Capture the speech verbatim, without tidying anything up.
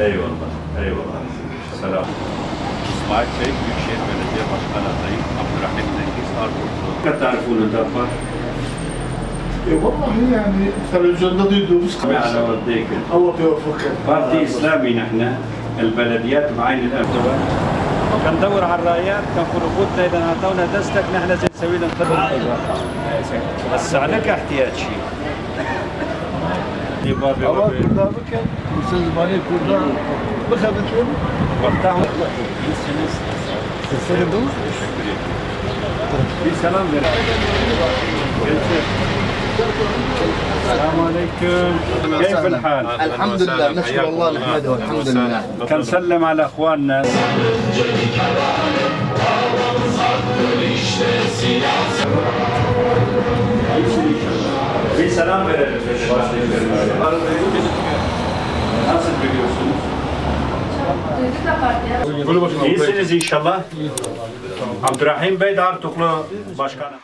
Eyvallah, eyvallah. Selam. İsmail Çelik, Büyükşehir Belediye Başkanı adayı, Abdurrahim Cengiz, Artuklu. Dikkat tarifini de yapar. E, vallahi yani, televizyonda duyduğumuz kadar. Sami ala waddeyke. Allah yuvaffiqke. Parti İslami nihne, el belediyat بعين الاعتبار. كندور على الرايات، كنقول: "قلت إذا أعطونا دستك، نحن زي نسوي لهم خدمة." بس عليك احتياج شيء. Ama burada bakın, siz bana burada bakabilirim. Bir selam ver. السلام عليكم. كيف الحال؟ الحمد لله، نشكر الله، نحمده، الحمد لله. كنسلم على اخواننا. Bir selam verelim. Nasıl görüyorsunuz? İyisiniz inşallah. Abdurrahim Bey de Artuklu Başkanı.